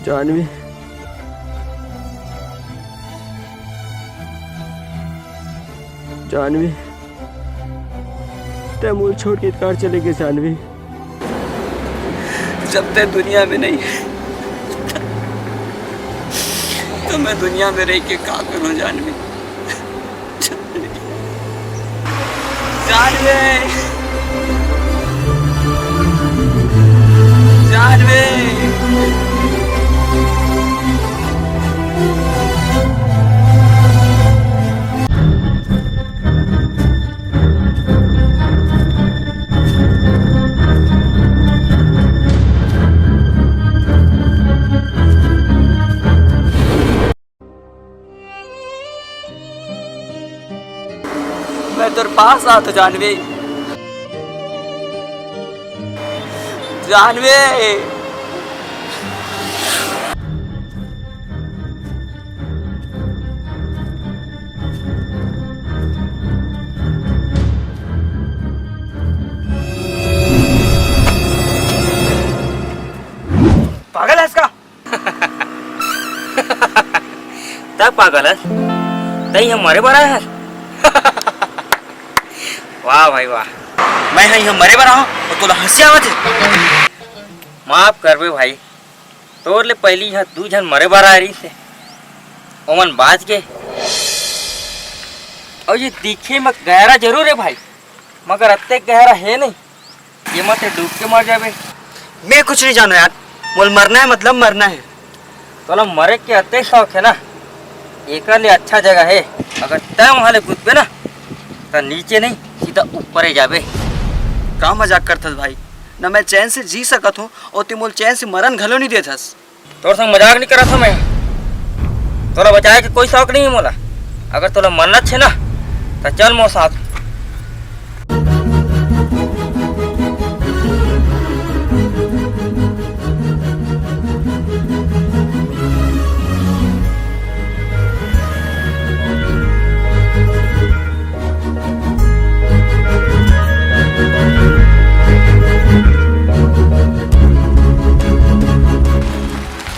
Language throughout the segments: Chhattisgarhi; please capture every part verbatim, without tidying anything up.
जानवी, जानवी, तैं मोला छोड़ के काबर चले गे जानवी? जब तैं दुनिया में नहीं है, तो मैं दुनिया में रह के का करूं जानवी? जानवी, जानवी। मैं तोर पास आत हूँ, जानवी। जानवी। पागल है इसका। तब पागल हस, तई हम मरे बर आए हस। वाह भाई वाह, मैं ह इहाँ मरे बर आहों अउ तोला हंसी आवत हे। माफ करबे भाई, तोर ले पहिली इहाँ दू झन मरे बर आए रहिस हे, ओमन बाच गे। अउ ये दिखे म गहरा जरूर हे भाई, मगर अतेक गहरा हे नहीं। ये मत डूब के मर जाबे। मैं कुछ नहीं जानों यार, मोला मरना हे मतलब मरना हे। तोला मरे के अतेक शौक हे ना, एकर ले अच्छा जगह हे। अगर तैं वहाँ ले कूदबे ना, त नीचे नहीं, सीधा ऊपर ही जाबे। का मजाक करथस भाई? ना मैं चैन से जी सकत हूँ अउ तैं मोला चैन से मरन घलो नहीं देथस। तोर संग मजाक नहीं करत हँव मैं। तोला बचाए के कोई शौक नहीं हे मोला। अगर तोला मरना हे ना, त चल मोर साथ।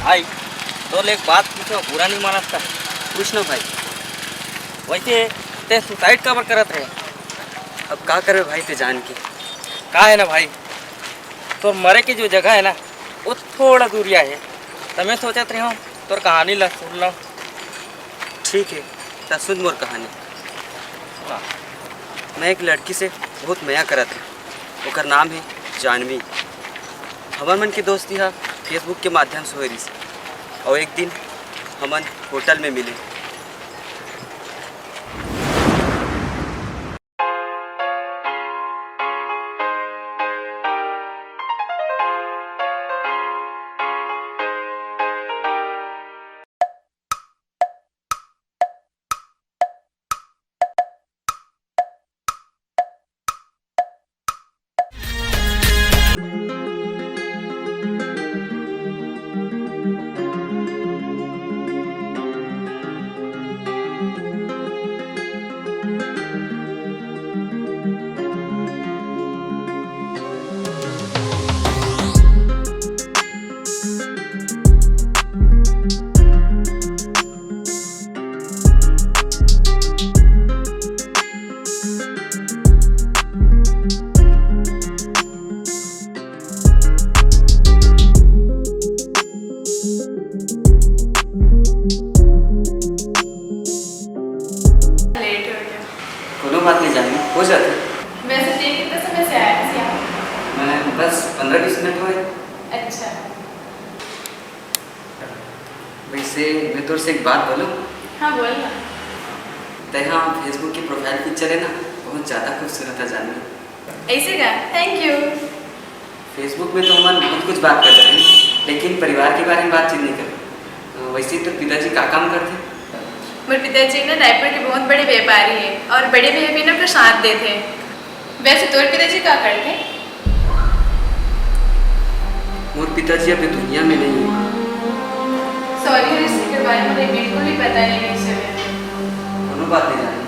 भाई, तोर ले एक बात पूछों, बुरा नहीं मानस त? पूछ ना भाई। वैसे तैं suicide काबर करत रहे? अब का करबे भाई तैं जान के? का हे ना भाई, तोर मरे के जो जगह हे ना, वो थोड़ा दूरिया हे। त मैं सोचत रहेंव तोर कहानी ला सुन लव। ठीक हे, त सुन मोर कहानी। सुना। मैं एक लड़की से बहुत मया करत हँव। ओकर नाम हे जानवी। हमर मन के दोस्ती ह Facebook के माध्यम से होए रिहिस, अउ एक दिन हमन होटल में मिले। जाते। वैसे तें कितना समय से आया है यहाँ? मैं बस पन्द्रह बीस मिनट हुए। अच्छा। वैसे मैं तोर से एक बात बोलूं? हाँ, बोल ना। तें हा Facebook के profile picture है ना, बहुत ज़्यादा खूबसूरत है जानवी। ऐसे का? Thank you। Facebook में तो हमन बहुत कुछ बात करते हैं, लेकिन परिवार के बारे में बातचीत नहीं करते। तो वैसे तोर पिताजी का काम करते? मोर पिताजी ना रायपुर के बहुत बड़े व्यापारी है और बड़े भैया भी ना ओकर साथ देते हैं। वैसे तोर पिताजी का करते? मोर पिताजी अभी दुनिया में नहीं है। Sorry हरीश, एकर बारे में मुझे बिल्कुल भी पता नहीं रहिस हे। कोनो बात नहीं जानी।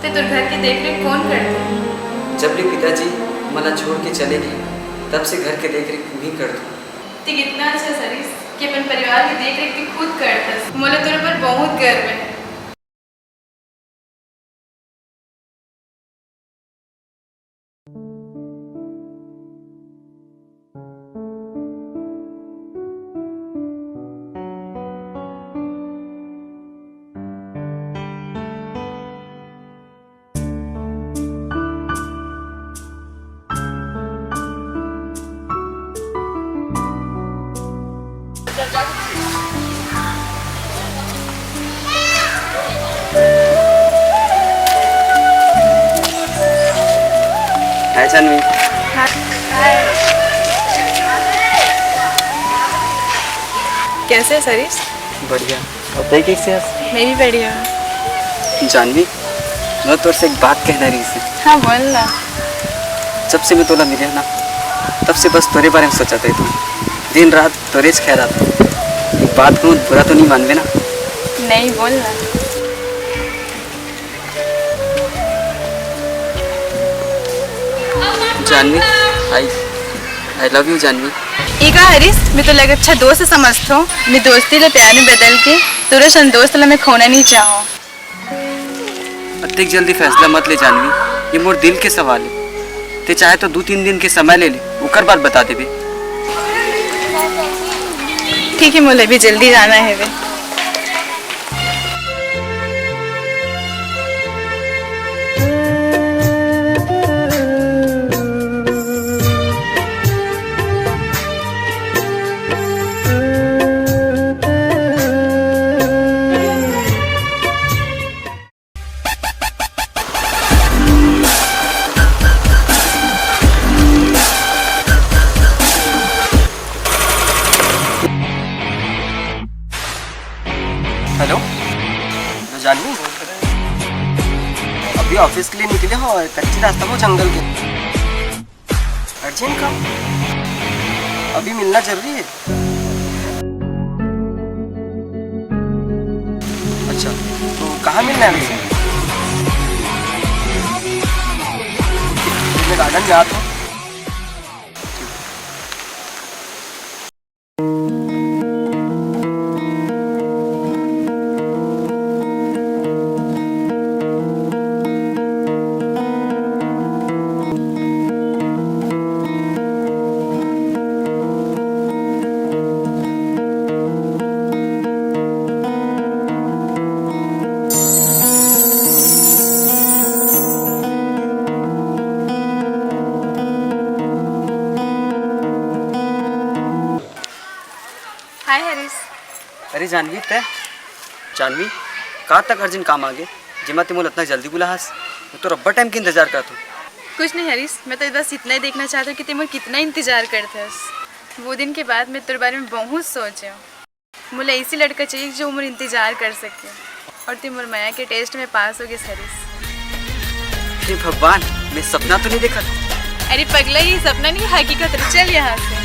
ते तोर घर के देख रेख कौन करते? जब ले पिताजी मला छोड़ के चले गए, तब से घर के देख रेख मैं ही करता हूँ। ते कितना अच्छा हरीश कि अपन परिवार के देख रेख ते खुद करथस। मोला तोर पर बहुत गर्व है। हाय जानवी। कैसे हरीश? बढ़िया। और तैं कैसे हस? मैं भी बढ़िया। जानवी, मैं तोर से एक बात कहना रहिस हे। हाँ, बोल ना। जब से मैं तोला मिले ना, तब से बस तोरे बारे में सोचत रहिथों। दिन रात तोरेच ख्याल आथे। एक बात कहूँ, बुरा तो नहीं मानबे ना? नहीं, बोल ना। Janvi, I, I love you Janvi. एका हरीश, मैं तोला एक अच्छा दोस्त समझथों। मैं दोस्ती ला प्यार में बदल के तोरे सन दोस्त ला मैं खोना नहीं चाहूँ। अतेक जल्दी फैसला मत ले जानवी, ये मोर दिल के सवाल है। ते चाहे तो दू तीन दिन के समय ले ले, ओकर बाद बता देबे। ठीक है, मोला भी जल्दी जाना है बे। हेलो, हेलो जानवी, अभी ऑफिस के लिए निकले हो, कच्ची रास्ता में जंगल के। अर्जेंट काम? अभी मिलना जरूरी है। अच्छा, तो कहाँ मिलना है वैसे? मैं गार्डन में आता हूँ। हाय हरीश। अरे जानवी, तै? जानवी, का तक अर्जेंट काम आ गे, जेमा ते मोला इतना जल्दी बुलाहस? मैं तो रब्बा टाइम के इंतजार करत हूँ। कुछ नहीं हरीश, मैं तो बस इतना ही देखना चाहता हूँ कि ते मोर कितना इंतजार करथस। वो दिन के बाद मैं तेरे बारे में बहुत सोचे हूँ। मोला ऐसी लड़का चाहिए जो मोर इंतजार कर सके। और तू मोर मया के टेस्ट में पास हो गए हरीश। हे भगवान, मैं सपना तो नहीं देखा? अरे पगला, ये सपना नहीं, हकीकत है। चल यहाँ से।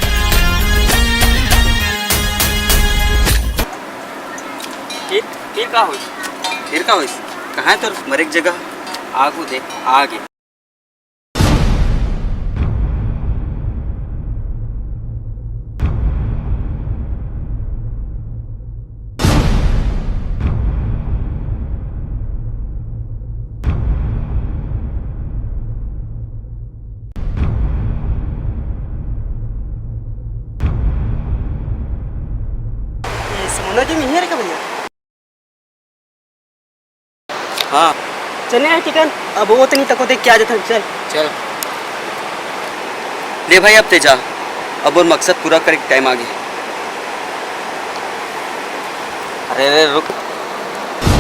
फिर, फिर का होइस? फिर का होइस? कहाँ है तोर मरे के जगह? आगू देख, आगे। ये समुना जी में ही है रे का भैया? हाँ, चले यार टिकन, अब वो तो नहीं तको देख के आ जाता, चल। चल। ले भाई, अब ते जा, अब मोर मकसद पूरा करे के टाइम आ गे। अरे, अरे, रुक।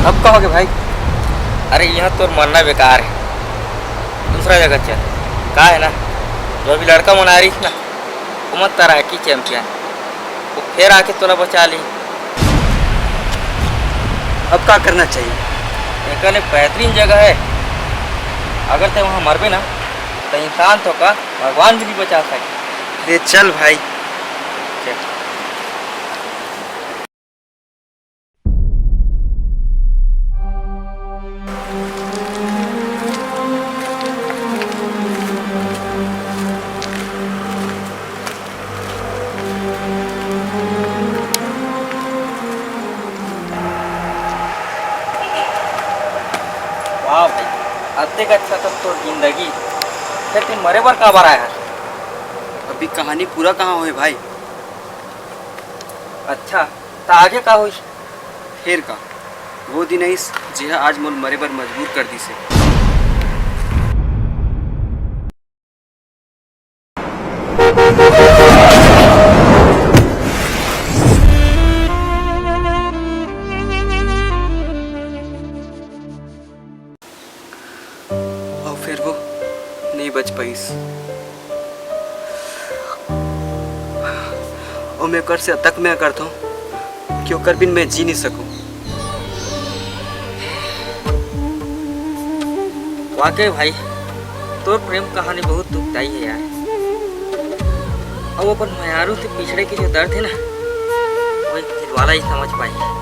अब का होगे भाई? अरे, यहाँ तोर मरना बेकार है, दूसरा जगह चल। का है ना, जो अभी लड़का मन आ रही ना, वो मन तैराकी चैंपियन, वो फिर आके तोला बचा ली। अब का करना चाहिए? एकर ले बेहतरीन जगह है, अगर ते वहाँ मरबे ना, तो इंसान तो का, भगवान भी नहीं बचा सके। ले चल भाई। चल। वाह भाई, अतेक अच्छा तो तोर जिंदगी, फिर तैं मरे बर काबर आय हस? अभी कहानी पूरा कहाँ होय भाई? अच्छा, त आगे का होइस? फेर का, वो दिन आइस, जेहा आज मोला मरे बर मजबूर कर दिस हे। अउ फेर वो नइ बच पाइस। अउ मैं ओकर से अतक मया करथों कि ओकर बिन मैं जी नइ सकूं। वाकई भाई, तोर प्रेम कहानी बहुत दुखदाई हे यार। अउ अपन मेहरारू से पिछड़े के जो दर्द हे ना, वो एक दिलवाला ही समझ पाही।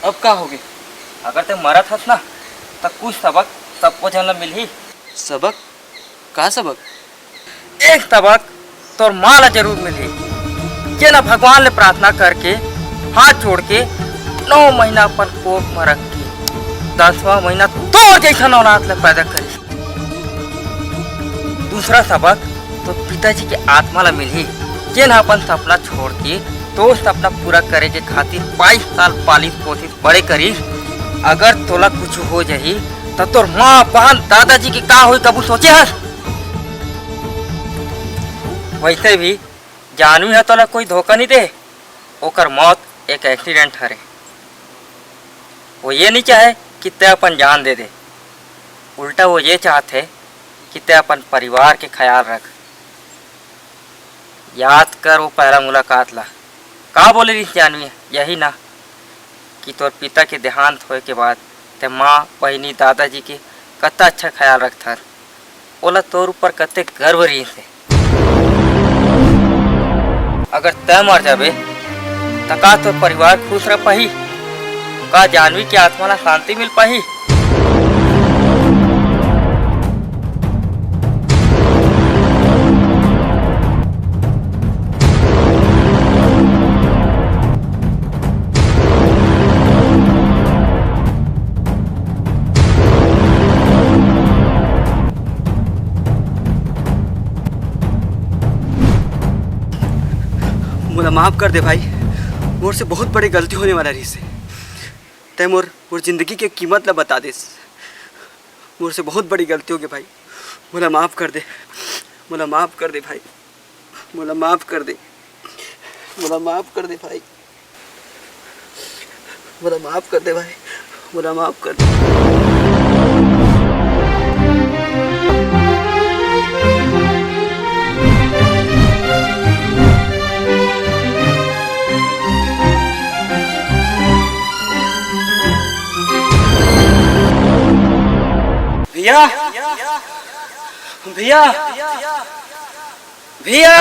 अब का होगे? अगर तैं मरत हस ना, त कुछ सबक सबको झन ल मिलही। सबक? का सबक? एक सबक तोर माँ ला जरूर मिलही, जेन ह भगवान ले प्रार्थना करके, हाथ जोड़ के नौ महीना अपन कोख म रख के दसवां महीना तोर जइसन औलाद ला पैदा करिस। दूसरा सबक तोर पिताजी के आत्मा ला मिलही, जेन ह अपन सपना छोड़ के तोर सपना पूरा करे के खातिर बाईस साल पालिस पोसिस बड़े करिस। अगर तोला कुछ हो जाही, त तोर माँ, बहन, दादाजी के का होही, कभू सोचे हस? वैसे भी जानवी ह तोला कोई धोखा नइ दे, ओकर मौत एक एक्सीडेंट हरे। वो ये नइ चाहे कि तैं अपन जान दे दे, उल्टा वो ये चाहत हे कि तैं अपन परिवार के ख्याल रख। याद कर वो पहला मुलाकात ला, का बोले रिहिस जानवी ह, यही ना कि तोर पिता के देहांत होय के बाद तैं माँ, बहिनी, दादाजी के कत्ता अच्छा ख्याल रखथस, ओला तोर ऊपर कत्ते गर्व रिहिस हे। अगर तैं मर जाबे, त का तोर परिवार खुश रह पाही? का जानवी के आत्मा ला शांति मिल पाही? मोला माफ कर दे भाई, मोर से बहुत बड़े गलती होने वाला रहिस हे। तैं मोर, मोर जिंदगी के कीमत ला बता देस। मोर से बहुत बड़ी गलती होगे भाई, मोला माफ कर दे, मोला माफ कर दे भाई, मोला माफ कर दे, मोला माफ कर दे भाई। मोला माफ कर दे भाई, मोला माफ कर दे। भैया, भैया, भैया,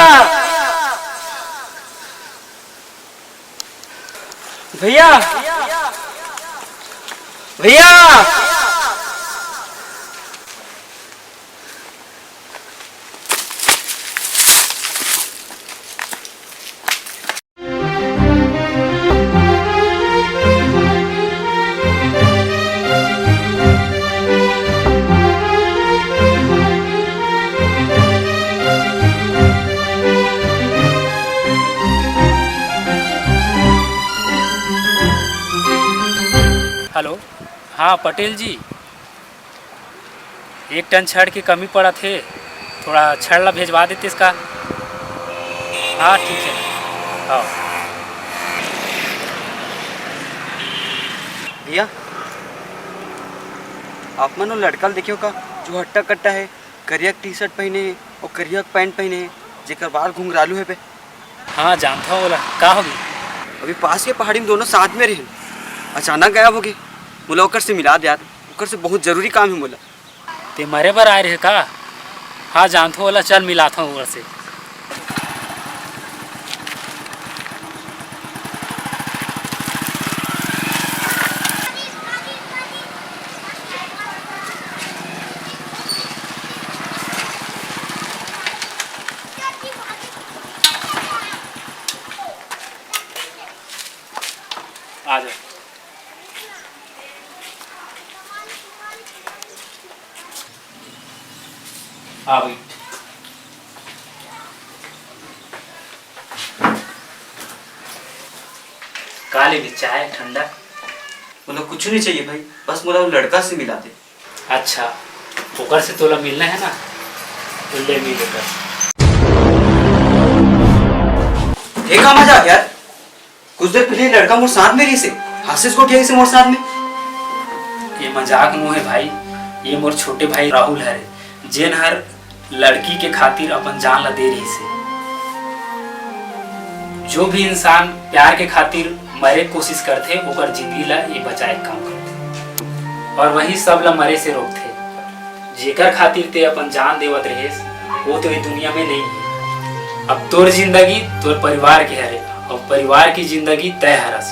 भैया, भैया, हाँ पटेल जी, एक टन छड़ के कमी पड़त हे, थोड़ा छड़ ला भेजवा देतेस का? हाँ ठीक है, हाँ। भैया, आप मन वो लड़का ल देखियो का, जो हट्टा कट्टा है, करिया टी शर्ट पहने है और करिया पैंट पहने है, जेकर बाल घुंघरालू है बे? हाँ जानता हूँ, बोला का होगी? अभी पास के पहाड़ी में दोनों साथ में रहे, अचानक गायब हो गए। मोला ओकर से मिला दे यार, ओकर से बहुत जरूरी काम है मोला। ते मरे बर आए रहे का? हाँ जानथो ओला, चल मिलाथो ओकर से। आ जा। हाँ भाई। का लेबे, चाय, ठंडा? मोला कुछ नहीं चाहिए भाई, बस मोला वो लड़का से मिला दे। अच्छा, ओकर से तोला मिलना है ना, तो ले मिल ओकर। ये का मजाक यार? कुछ देर पहले ये लड़का मोर साथ में रहिस हे, आशीष गोठिया से मोर साथ में। ये मजाक नो है भाई, ये मोर छोटे भाई राहुल हरे, जेन हर लड़की के खातिर अपन जान ला दे रहिस हे। जो भी इंसान प्यार के खातिर मरे के कोशिश करथे, ओकर जिंदगी ला ये बचाए के काम करथे, और वही सब ला मरे से रोकथे। जेकर खातिर ते अपन जान देवत रहेस, वो तो ये दुनिया में नहीं है। अब तोर जिंदगी तोर परिवार के हरे, और परिवार की जिंदगी तय हरस।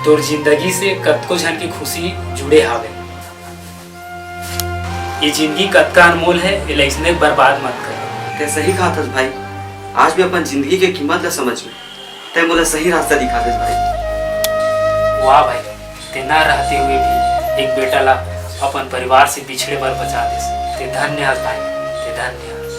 तोर जिंदगी से कतको झन की खुशी जुड़े हावे। ये जिंदगी कतका अनमोल है, एला इसने बर्बाद मत कर। ते सही कहा थस भाई, आज भी अपन जिंदगी के कीमत ला समझ में तै मोला सही रास्ता दिखा देस भाई। वाह भाई, ते ना रहते हुए भी एक बेटा ला अपन परिवार से बिछड़े बर बचा देस। ते धन्य हस भाई, ते धन्य हस।